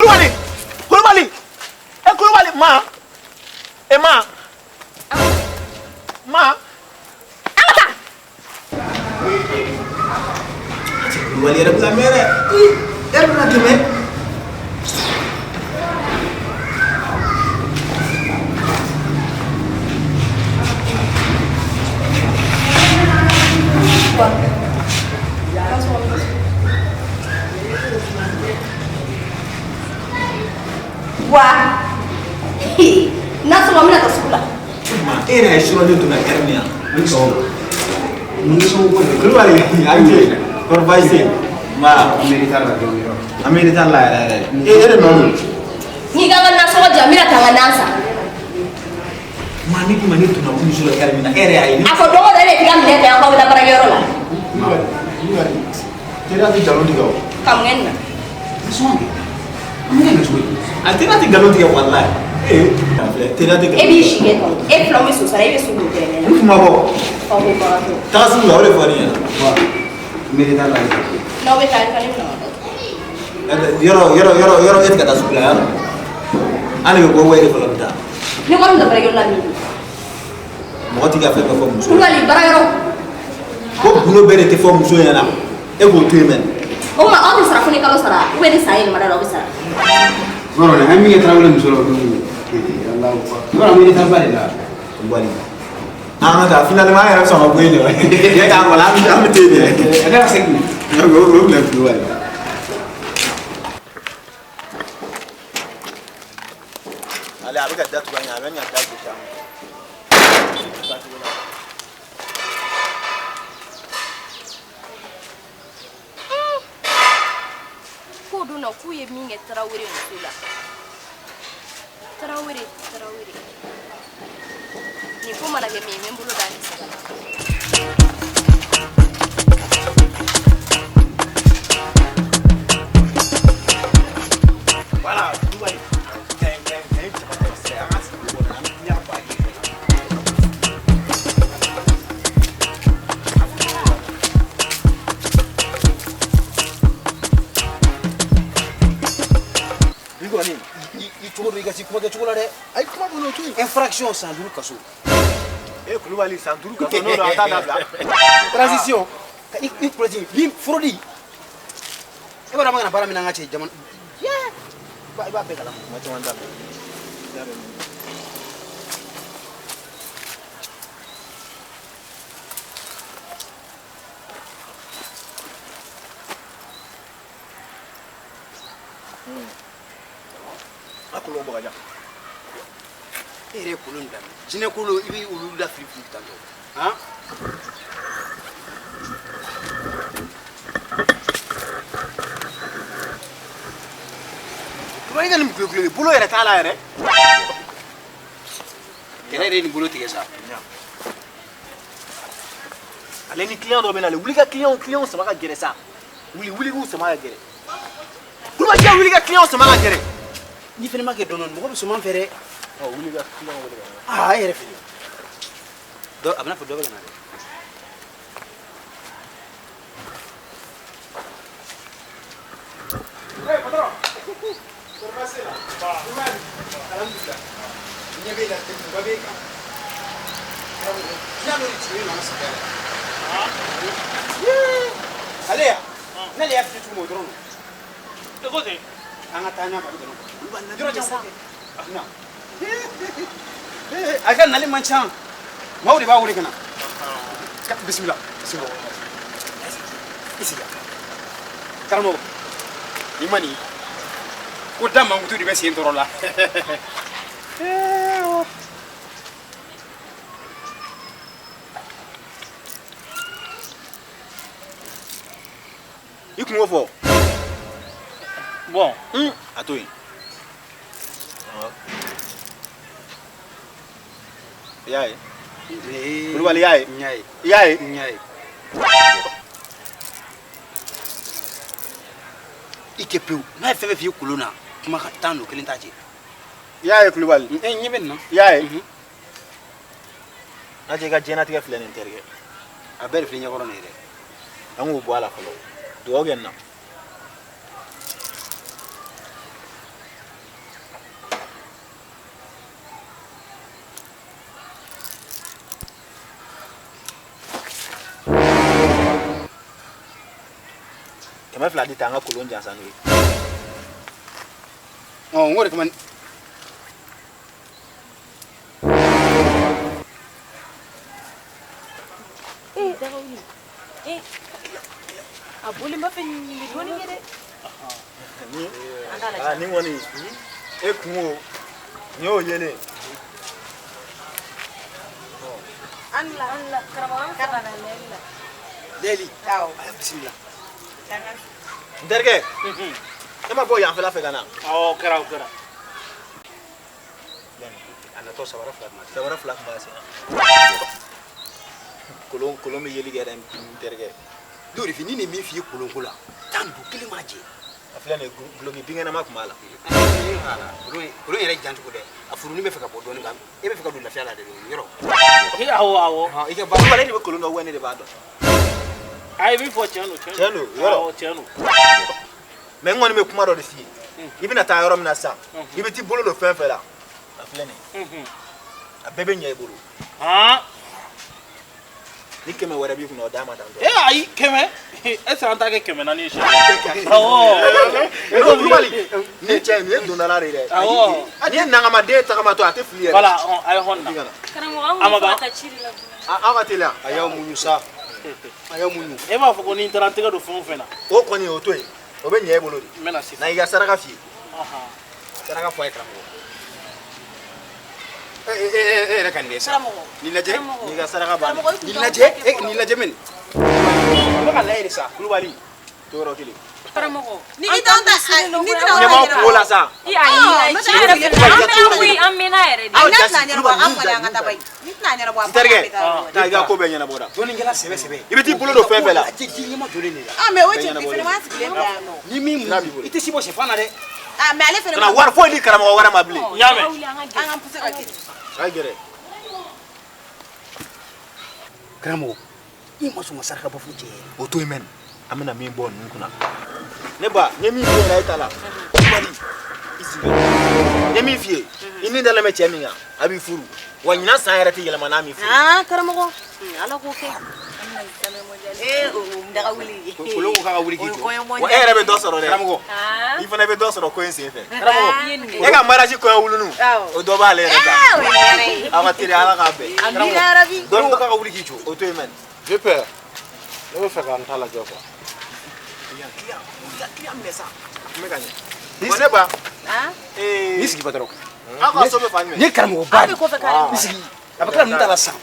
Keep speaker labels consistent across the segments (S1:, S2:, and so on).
S1: Kulubali, Kulubali, e Kulubali, ma, e ma, ma.
S2: An ka taa.
S1: Kulubali yɛrɛ bɛ ka mɛn dɛ. E bɛna tɛmɛ.
S2: Wa n'a sɔrɔ n bɛna taa sugu la.
S1: Ma e yɛrɛ ye sura ne donna gari min na. Ni sɔgɔma. Ni sɔgɔma. Kulubali, a ni ce. Kɔri baasi tɛ yen? Ma.
S3: An bɛ retard la dɔɔnin yɔrɔ.
S1: An bɛ retard la yɛrɛ yɛrɛ. E de nɔ don.
S2: N'i ka n ka nasɔngɔ di yan, n bɛna taa n ka nan san.
S1: Ma ne kuma ne donna muso la gari min na, e yɛrɛ y'a ye.
S2: A fɔ don o don e de t'i ka minɛn ta yan k'aw bɛ taa baarakɛyɔrɔ la.
S1: Kulubali, Kulubali. Teriya tɛ nkalon tigɛ o.
S2: Ka mun kɛ nin na?
S3: Nasɔngɔ kɛ. An bɛ kɛ cogo di?
S1: A teriya tɛ nkalon tigɛ walayi. Ee, a filɛ teriya tɛ nkalon
S2: E b'i si kɛ tan. E filanw bɛ so sara, e bɛ so k'o gɛrɛ ne la.
S1: N kuma bɔ.
S2: Fa ko bagatɔ.
S1: Taga sugu la o de fɔ ne ɲɛna.
S3: Wa n bɛ retard la.
S2: N'aw bɛ taa, ne bɛna ka taa.
S1: Yɔrɔ yɔrɔ yɔrɔ yɔrɔ e tɛ ka taa sugu la yɔrɔ. An de bɛ bɔ wari de fɔlɔ bɛ taa.
S2: Ne kɔni bɛ taa baarakɛyɔrɔ la min.
S1: Mɔgɔ t'i ka fɛn bɛɛ fɔ muso ye.
S2: Kulubali baarakɛyɔrɔ.
S1: Ko gundo bɛɛ de tɛ fɔ muso ɲɛna. E k'o to yen mɛ.
S2: O tuma aw tɛ sara fo ni kalo sara ou bien ni san yɛlɛmana la aw bɛ sara.
S3: Yɔrɔ dɛ, an min kɛ tarawele muso la o don. Ee Alahu akbar. Yɔrɔ an bɛ retard ba de la.
S1: Kulubali. An ka taa finalement an yɛrɛ bɛ sɔn ka bɔ yen de. E k'a kɔlɔ an bɛ to yen dɛ.
S3: A kɛra segin.
S1: O bila Kulubali. Ale a bɛ ka datugu an ɲɛ, a bɛ ka da gosi an kun.
S2: K'o don na k'u ye min kɛ Tarawele muso la. Tarawele, Tarawele. Nin ko mana kɛ min ye, n bɛ n bolo d'a kisɛ kan.
S1: Voilà, Kulubali. Kaɲi kaɲi kaɲi caman tɛ se an ka sigi kɔnɔ, an bɛ client baden sɔrɔ.
S4: Bi kɔni i cogo dɔ i ka se kuma kɛcogo la dɛ.
S1: Ayi kuma kɔni o to yen.
S4: Infraction san 5 kaso.
S1: E Kulubali san 5 kaso n'o don a t'a dabila.
S4: Transition ka i kɔlɔsi ni fraude. E b'a dɔn an bɛ ka na baara min na an ka cɛ jamana. I b'a bɛɛ kalama.
S1: Kuma caman t'a la. A kolon bɔ ka jan.
S4: E yɛrɛ ye kolon bila min? Jinɛ kolon i bɛ olu la fili fili tantɔ. Han?
S1: Kulubali ka nin kulo bolo yɛrɛ t'a la yɛrɛ.
S4: Kɛlɛ yɛrɛ ye nin bolo tigɛ sa.
S1: Ale ni client dɔ bɛ na, wuli ka client sama ka gɛrɛ sa. Wuli wuli k'u sama ka gɛrɛ. Kulubali ka wuli ka client sama ka gɛrɛ.
S4: N'i fana ma kɛ dɔɔnin mɔgɔ bɛ sɔmi an fɛ dɛ.
S1: Ɔ wuli ka client wele ka na.
S4: Aa e yɛrɛ fili. Dɔ a bɛna fɔ dɔ bɛ ka na dɛ.
S3: Eh patron. Kɔri baasi t'i la? Alhamdulillah.
S4: Ɲɛ b'e la degunba b'e kan. Client dɔ de cilen don an ka sigida la. Ale ya? N'ale y'a fili cogo min o dɔrɔn don.
S5: E ko ten.
S4: An ka taa ɲɛ ma a bɛ tɛmɛ.
S1: Yɔrɔ jan sa.
S4: Na. A ka nali man ca. Maaw de b'a wele ka na. Bisimila. Bisimila. I sigi. Karamɔgɔ, i ma nin ko da mankutu de bɛ sen tɔɔrɔ la.
S1: I kun k'o fɔ.
S5: Bon.
S1: A to yen. I y'a ye? Kulubali i y'a ye?
S4: N y'a ye.
S1: I y'a ye?
S4: N y'a ye. I kɛ pewu n'a ye fɛn fɛn f'i ye kolon na kuma ka tan don kelen t'a cɛ.
S1: I y'a ye Kulubali?
S4: N ɲɛ bɛ nin na.
S1: I y'a ye? N'a cɛ i ka diɲɛlatigɛ filɛ nin terikɛ.
S4: A bɛɛ de filɛ ɲɛkɔrɔ nin ye dɛ.
S1: An k'o bɔ a la fɔlɔ. Dugawu kɛ nin na. 200 di tan, an ka kolon jansa n'o ye.
S3: Ɔ, n ko de kama.
S2: Eh, Dagawuli. Eh, a bɔlen b'a fɛ nin bɛ dɔɔnin kɛ dɛ.
S1: Ni
S2: An t'a lajɛ.
S1: Aa, nin kɔni, e kun o, nin y'o yelen.
S2: An la, an la, karamɔgɔ, an fara la lɛli la.
S3: Lɛli.
S6: Awɔ.
S3: A bisimila.
S1: N terikɛ, e ma bɔ yanfɛla fɛ ka na?
S5: Awɔ, o kɛra, o kɛra.
S3: A natɔ sabara 2 tun b'a sen.
S1: Sabara 2 tun b'a sen na. Kolon, kolon bɛ yeli kɛ dɛ, n terikɛ.
S3: N'o de f'i ni nin min f'i ye kolonko la, taa nin don kelen m'a jɛ.
S1: A filɛ nin ye, guloki binkɛnɛma tun b'a la.
S3: Kolon yɛrɛ jancogo dɛ, a furunin bɛ fɛ ka bɔ dɔɔnin kan, e bɛ fɛ ka don lafiya la dɛ, yɔrɔ.
S5: Awɔ, awɔ.
S3: I ka baara.
S1: Kulubali, e de bɛ kolon dɔn wa ne de b'a dɔn?
S5: A ye min fɔ, tiɲɛ don,
S1: Tiɲɛ don, yɔrɔ.
S5: Awɔ, tiɲɛ don.
S1: Mais n kɔni bɛ kuma dɔ de f'i ye. I bɛna taa yɔrɔ min na sisan, i bɛ t'i bolo don fɛn fɛn la, a filɛ nin ye, a bɛɛ bɛ ɲɛ i bolo.
S5: Han.
S1: Ni 100 wɛrɛ b'i kunna, o d'a ma tan tɔ.
S5: E ayi, 100, est ce que an t'a kɛ 400 ye siɲɛ? Awɔ.
S1: E ko Kulubali, nin cɛ nin ye dondala de ye dɛ.
S5: Awɔ.
S1: Nin ye nangamaden tagamatɔ, a tɛ fili yɛrɛ.
S5: Voilà, a ye hɔn na.
S2: Karamɔgɔ, an
S5: A ma
S2: kun
S5: ban.
S2: fɛ ka taa ci de la.
S1: Aw ka teliya.
S3: A y'aw muɲu sa, a y'aw muɲu.
S5: E b'a fɔ ko ni n taara n tɛgɛ don fɛn o fɛn na.
S1: O kɔni, o to yen, o bɛ ɲɛ e bolo de.
S5: N bɛna sisan.
S1: Na i ka saraka f'i ye.
S3: Saraka fɔ a ye, karamɔgɔ. E e e yɛrɛ ka nin kɛ sa.
S6: Karamɔgɔ.
S3: Nin lajɛ.
S1: N'i ka saraka bannen.
S6: Karamɔgɔ, i kun
S3: Nin
S6: t'anw
S3: lajɛ,
S6: kɛ
S3: e
S6: fɔlɔ.
S3: nin lajɛ mɛni. N bɛ ka lajɛ de sa.
S1: Kulubali, to yɔrɔ kelen.
S2: Karamɔgɔ.
S6: Ni i t'anw ta, ni tɛna
S1: Ɲɛ b'aw kungo la sa.
S2: I ayi, ayi,
S6: n'o tɛ
S2: tiɲɛ yɛrɛ
S6: an
S2: fɛnɛ
S6: sigilen
S2: la, an mɛnna koyi, an mɛnna yɛrɛ de.
S6: Ayi, n'a
S1: Jasi,
S6: tɛna ɲɛnabɔ, an
S1: Kulubali,
S6: kɔni an ka taa bayi. Ni tɛna ɲɛnabɔ, a
S1: N terikɛ,
S6: fɔ an bɛ taa yɔrɔ wɛrɛ.
S1: taa i ka ko bɛɛ ɲɛnabɔ la.
S3: Dɔnnikɛla sɛbɛ sɛbɛ.
S1: I bɛ t'i bolo don fɛn fɛn la.
S3: A tɛ ji ɲɛma jɔlen de la.
S6: Ah, mais o
S1: Bɛɛ
S6: cɛ, bi
S1: ɲɛnabɔlen.
S6: fɛnɛ b'an sigilen bila yan nɔ.
S3: Ni min
S1: N'a b'i bolo.
S3: i tɛ si bɔ sɛfan na dɛ.
S6: Ah, mais ale fɛnɛ
S1: Kana wari foyi di karamɔgɔ wɛrɛ ma bilen.
S5: N y'a mɛn.
S2: Dagawuli, an ka
S6: An
S2: gɛrɛ.
S6: k'an pousser ka gɛrɛ.
S1: A ye gɛrɛ.
S3: Karamɔgɔ, i ma sɔn ka saraka bɔ fo cɛ ye.
S1: O to yen mɛn, an bɛna min bɔ ninnu kunna. Ne ba, n ye min f'i ɲɛna e ta la. Kulubali, i sigi. N ye min f'i ye, i ni dalen bɛ cɛ min kan, a b'i furu. Wa ɲinan san yɛrɛ tɛ yɛlɛma n'a m'i furu.
S6: Ah, karamɔgɔ. Ala k'o kɛ. Eh, o Dagawuli.
S3: Kolon ko k'a ka wuli k'i
S6: O ye
S3: jɔ.
S6: kɔɲɔ
S1: Wa e yɛrɛ bɛ dɔ sɔrɔ dɛ.
S3: Karamɔgɔ.
S1: I fana bɛ dɔ sɔrɔ ko in sen fɛ.
S3: Karamɔgɔ.
S2: I ye nin kɛ.
S1: E ka mariage kɔɲɔ wulunu,
S6: Awɔ.
S1: o dɔ b'ale yɛrɛ ta.
S6: Ah, o ye hɛrɛ ye.
S1: Aw ka teli, Ala k'a bɛn.
S6: Amina yarabi.
S3: Kolon ko k'a ka wuli k'i jɔ.
S1: O to yen mɛn.
S7: Vieux père, ne bɛ fɛ ka n ta lajɛ quoi.
S1: Client, client, client minɛ sa. A tun bɛ ka ɲɛ. Wa ne ba,
S6: Ah,
S1: ee,
S3: N'i sigi ba dɔrɔn.
S1: aw ka so bɛ fan
S3: Nin
S1: jumɛn?
S3: ye karamɔgɔba
S6: an
S3: de
S6: bɛ kɔfɛ carrément.
S3: I sigi. A bɛ tila ninnu ta la sisan.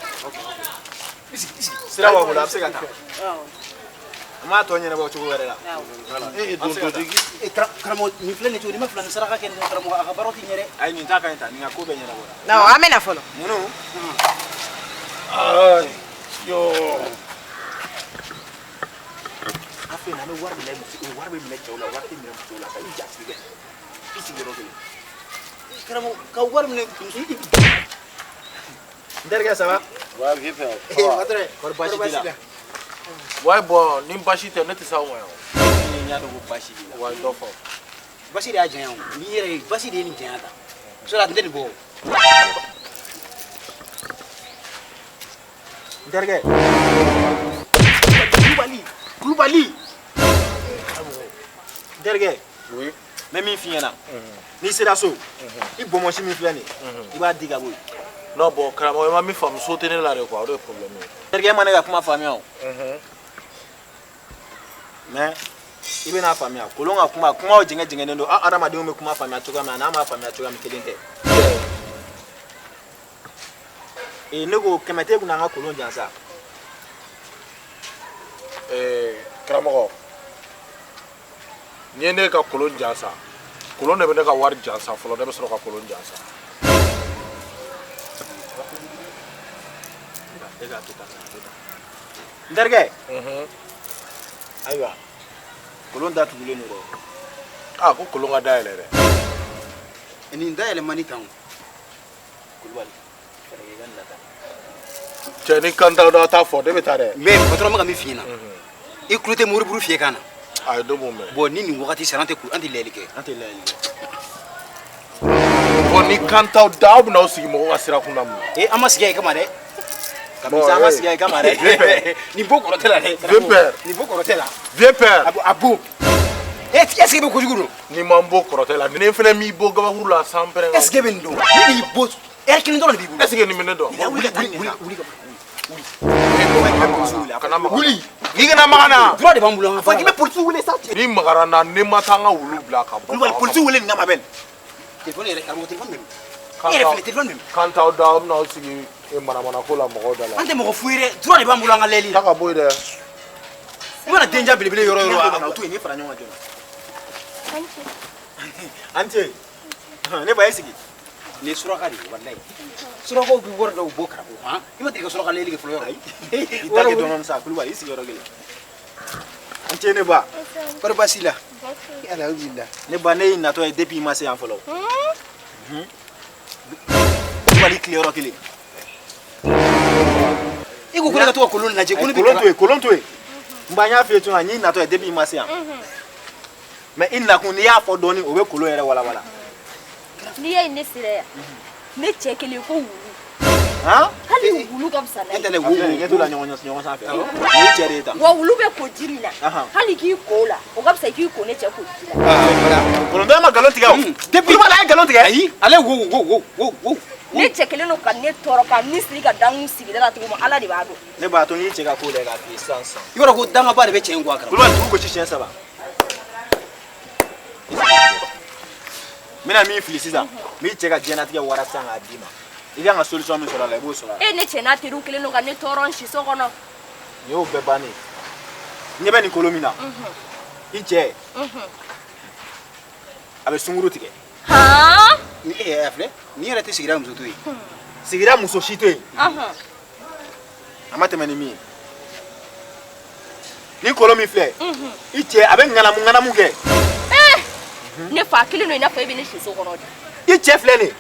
S3: I sigi, i sigi.
S1: Sira b'a bolo, a bɛ se ka taa. An b'a tɔ ɲɛnabɔ cogo wɛrɛ la.
S7: E ye dontotigi.
S3: E karamɔgɔ, nin filɛ nin cogo, n'i ma fila ni saraka kɛ nin karamɔgɔ, a ka baaraw tɛ ɲɛ dɛ.
S1: Ayi, nin ta ka ɲi tan, nin ka ko bɛɛ ɲɛnabɔra.
S6: Non, an bɛ na fɔlɔ.
S1: Ninnu,
S7: Ayi, yo.
S1: an fɛ yen, an bɛ wari minɛ muso, wari bɛ minɛ cɛw la, wari tɛ minɛ musow la. Ka i ja sigi dɛ. I sigi yɔrɔ kelen.
S3: Karamɔgɔ, ka wari minɛ muso.
S1: N terikɛ, ça va?
S7: Ouais, vieux père.
S3: Eh, patron.
S1: Kɔri baasi t'i la?
S7: Ouais, bon, ni baasi tɛ, ne tɛ s'aw ma yan.
S1: Ni n y'a dɔn ko baasi b'i la.
S7: Ouais, dɔ fɔ.
S3: Basi de y'a janya o. N'i yɛrɛ ye, basi de ye nin janya ta. Muso la, a tun tɛ nin bɔ o.
S1: N terikɛ. Kulubali, Kulubali. N terikɛ.
S7: Oui.
S1: N bɛ min f'i ɲɛna. N'i sera so, i bɔnbɔnsi min filɛ nin ye, i b'a di ka bɔ yen.
S7: Non, bon, karamɔgɔ, i ma min faamu, so tɛ ne la de quoi, o de ye problème ye.
S1: Terikɛ, ma ne ka kuma faamuya o. Mais i bɛna faamuya, kolon ka kuma, kumaw jɛngɛ jɛngɛnnen don. Aw adamadenw bɛ kuma faamuya cogoya min na, n'a m'a faamuya cogoya min, kelen tɛ. Ee, ne ko 100 t'e kunna an ka kolon jansa?
S7: Ee, karamɔgɔ, n'i ye ne ka kolon jansa, kolon de bɛ ne ka wari jansa fɔlɔ, ne bɛ sɔrɔ ka kolon jansa.
S1: E k'a to tan, a to tan. N terikɛ. Ayiwa, kolon datugulen don dɛ.
S7: Ah, ko kolon ka dayɛlɛ dɛ.
S3: Nin dayɛlɛ man di tan o.
S1: Kulubali, fɛɛrɛ kɛ i ka nin lata.
S7: Cɛ, ni kan t'aw da, t'a fɔ, ne bɛ taa dɛ.
S3: Mais patron bɛ ka min f'i ɲɛna. I tulo tɛ moriburu fiyɛ kan na.
S7: A ye don mun mɛn.
S3: Bon, ni nin wagati sera, an tɛ an tɛ lɛli kɛ.
S1: An tɛ layɛli kɛ.
S7: Bon, ni kan t'aw da, aw bɛna aw sigi mɔgɔw ka sira kun na mun na?
S3: Eh, an ma sigi a ye kama dɛ.
S1: Kabini sa, an ma sigi a ye kama dɛ.
S3: Nin bo kɔrɔ tɛ la dɛ.
S7: Vieux père.
S3: Nin bo kɔrɔ tɛ la.
S7: Vieux père.
S3: A bo, a bo.
S4: Est ce que i bɛ kojugu dɔn?
S7: N'i ma n bɔ kɔrɔtɛ la, ni fɛnɛ m'i bɔ gabakuru la sanpɛrɛn.
S4: Est ce que e bɛ nin dɔn? Ne de y'i bɔ, ɛri kelen dɔrɔn de b'i bolo.
S7: Est ce que nin bɛ ne dɔn?
S4: Wuli, wuli, wuli, wuli.
S7: Kana maga. Wuli. N'i kana maga na.
S4: Droit de b'an bolo an ka baara la. Fo k'i bɛ polisiw wele sa.
S7: N'i magara n na, ne ma taa n ka wulu bila ka bɔ.
S1: Kulubali, polisiw wele nin kama bɛ.
S4: Telefɔni yɛrɛ, karamɔgɔ, telefɔni bɛ min? E yɛrɛ filɛ, telefɔni bɛ min?
S7: K'an t'aw da, aw bɛna aw sigi manamana ko la mɔgɔw da la.
S4: An tɛ mɔgɔ fu ye dɛ, droit de b'an bolo an ka lɛli la.
S7: Taa ka bɔ yen dɛ.
S4: I mana denja belebele yɔrɔ o yɔrɔ.
S1: A to yen, ne fara ɲɔgɔn kan joona. An ce. Ne ba, e sigi.
S4: Nin ye suraka de ye, walayi. Surakaw bɛ wari dɔw bɔ karamɔgɔ han. I ma deli ka suraka lɛli kɛ fɔlɔ yɔrɔ?
S1: I ta kɛ dɔɔni sa, Kulubali, i sigi yɔrɔ kelen. An ce ne ba.
S4: Kɔri baasi la? Alhamdulillah.
S1: Ne ba, ne y'i natɔ ye depuis i ma se yan fɔlɔ. Kulubali, tile yɔrɔ kelen.
S4: I ko ko ne ka to ka kolon lajɛ, ko ne bɛ
S1: kolon to yen, kolon to yen. N ba, n y'a f'i ye cogo min na, n y'i natɔ ye depuis i ma se yan. Mais i nakun, n'i y'a fɔ dɔɔni, o bɛ kolon yɛrɛ walawala.
S6: N'i y'a ye ne sera yan, ne cɛ kelen ko wulu.
S1: Han?
S6: Hali wulu ka fisa n'a ye.
S1: E tɛ wo ɲɛ t'o la ɲɔgɔn sanfɛ. Nin ye cɛ de ye tan.
S6: Wa wulu bɛ ko ji min na. Hali k'i ko o la, o ka fisa i k'i ko ne cɛ ko ji la.
S1: Kolontɔ ma nkalon tigɛ o.
S4: Depuis
S1: Kulubali, a ye nkalon tigɛ.
S4: Ayi, ale wo wo wo wo wo.
S6: Ne cɛ kelen don ka ne tɔɔrɔ ka ni siri ka da n kun sigida la cogo min, Ala de b'a dɔn.
S1: Ne b'a to n y'i cɛ ka ko lajɛ k'a f'i ye sisan sisan.
S4: I b'a dɔn ko dangaba de bɛ cɛ in kɔ a karamɔgɔ.
S1: Kulubali, dugu gosi siɲɛ 3. N bɛna min fili sisan, n b'i cɛ ka diɲɛlatigɛ wara sisan k'a d'i ma. I kan ka solution min sɔrɔ a la, i b'o sɔrɔ a la.
S6: E ne cɛ n'a teriw kelen don ka ne tɔɔrɔ n siso kɔnɔ.
S1: Nin y'o bɛɛ bannen ye. Ɲɛ bɛ nin kolon min na, i cɛ, a bɛ sunkuru tigɛ.
S6: Han?
S4: Ni e y'a filɛ, nin yɛrɛ tɛ sigida muso to yen.
S1: Sigida muso si tɛ yen. A ma tɛmɛ ni min ye. Ni kolon min filɛ, i cɛ a bɛ ŋanamu ŋanamu kɛ.
S6: Ne fa kelen don i n'a fɔ e bɛ ne siso kɔnɔ de.
S1: I cɛ filɛ nin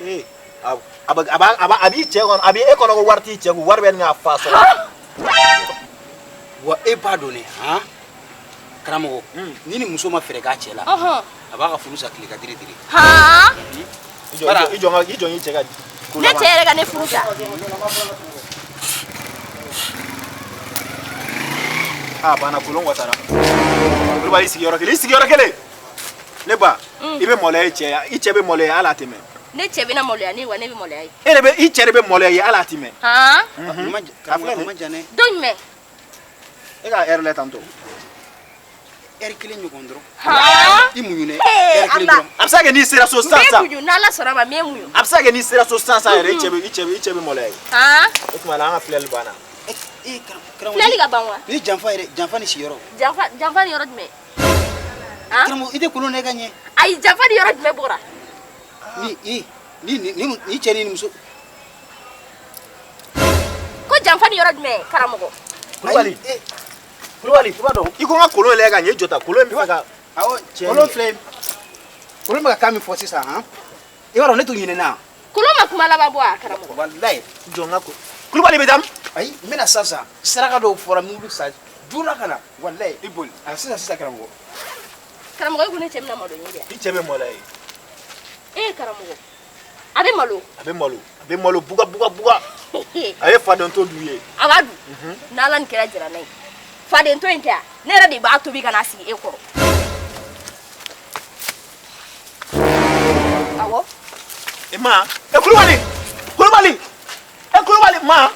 S1: ye. A b'i cɛ kɔnɔ, a b'i e kɔnɔ ko wari t'i cɛ kun, wari bɛ nin k'a fa sɔrɔ.
S4: Wa e b'a dɔn ne han, karamɔgɔ, ni ni muso ma fɛɛrɛ k'a cɛ la, a b'a ka furu sa tile ka dire dire.
S6: Han?
S1: I jɔ i cɛ ka.
S6: Ne cɛ yɛrɛ ka ne furu sa.
S1: A banna, kolon wasara. Kulubali, i sigi yɔrɔ kelen, i sigi yɔrɔ kelen. Ne ba, i bɛ maloya i cɛ, i cɛ bɛ maloya hali a tɛ mɛn.
S6: Ne cɛ bɛna maloya ne wa ne bɛ maloya ye.
S1: E de bɛ, i cɛ de bɛ maloya ye hali a tɛ mɛn.
S6: Han?
S4: Karamɔgɔ, ma jan dɛ.
S6: Don jumɛn?
S1: E ka ɛri lajɛ tantɔ.
S4: Ɛri kelen ɲɔgɔn dɔrɔn.
S6: Han?
S4: I muɲu dɛ. Ɛri kelen dɔrɔn.
S1: A bɛ se ka kɛ n'i sera so sisan sisan.
S6: N bɛ muɲu, n'Ala sɔnna ma, n bɛ muɲu.
S1: A bɛ se ka kɛ n'i sera so sisan sisan yɛrɛ, i cɛ bɛ maloya ye.
S6: Han?
S1: O tuma la, an ka filɛli banna.
S6: Filɛli ka ban wa?
S4: Ni janfa yɛrɛ, janfa ni siyɔrɔ.
S6: Janfa ni yɔrɔ jumɛn?
S4: Karamɔgɔ, i tɛ kolon ne ka ɲɛ.
S6: Ayi, janfa ni yɔrɔ jumɛn bɔra?
S4: Ni ni ni ni cɛ ni muso.
S6: Ko janfa ni yɔrɔ jumɛn, karamɔgɔ?
S1: Kulubali, Kulubali, i b'a dɔn i ko n ka kolon lajɛ ka ɲɛ jɔ ta, kolon bɛ fɛ ka.
S4: Awɔ, kolon filɛ, kolon bɛ ka kan min fɔ sisan han, i b'a dɔn ne tun ɲinɛna.
S6: Kolon ma kuma laban bɔ a, karamɔgɔ?
S4: Walayi.
S1: Jɔ n ka ko. Kulubali bɛ taa min?
S4: Ayi, n bɛna sisan sisan, saraka dɔw fɔra, n b'olu sa joona ka na, walayi. I boli. A sisan sisan, karamɔgɔ.
S6: Karamɔgɔ, e ko ne cɛ bɛna malo ɲɛ de.
S1: I cɛ bɛ maloya ye.
S6: E karamɔgɔ, a bɛ malo.
S1: A bɛ malo, a bɛ malo buga buga buga. A ye fadento dun ye.
S6: A b'a dun. N'Ala nin kɛra jara n'a ye. Fadento in tɛ yan, ne yɛrɛ de b'a tobi ka n'a sigi e kɔrɔ. Awɔ.
S1: E ma, e Kulubali, Kulubali, e Kulubali ma,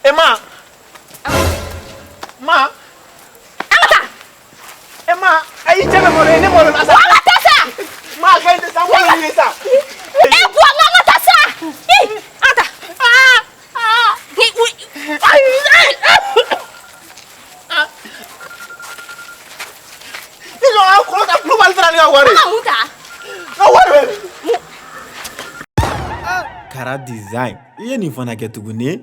S1: e ma, ma.
S6: An ka taa.
S1: E ma, ayi, cɛ bɛ malo ye, ne malo la sa.
S6: An ka taa sa.
S1: Ma, a ka ɲi sa, malo ye sa.
S6: E bɔ, an ka taa sa. An ka taa. Aa aa ni u. Ayi ayi.
S1: I jɔ an kɔrɔ ta, Kulubali taara ne ka wari.
S6: An ka mun ta?
S1: N ka wari bɛ min? Kara Design, i ye nin fana kɛ tuguni.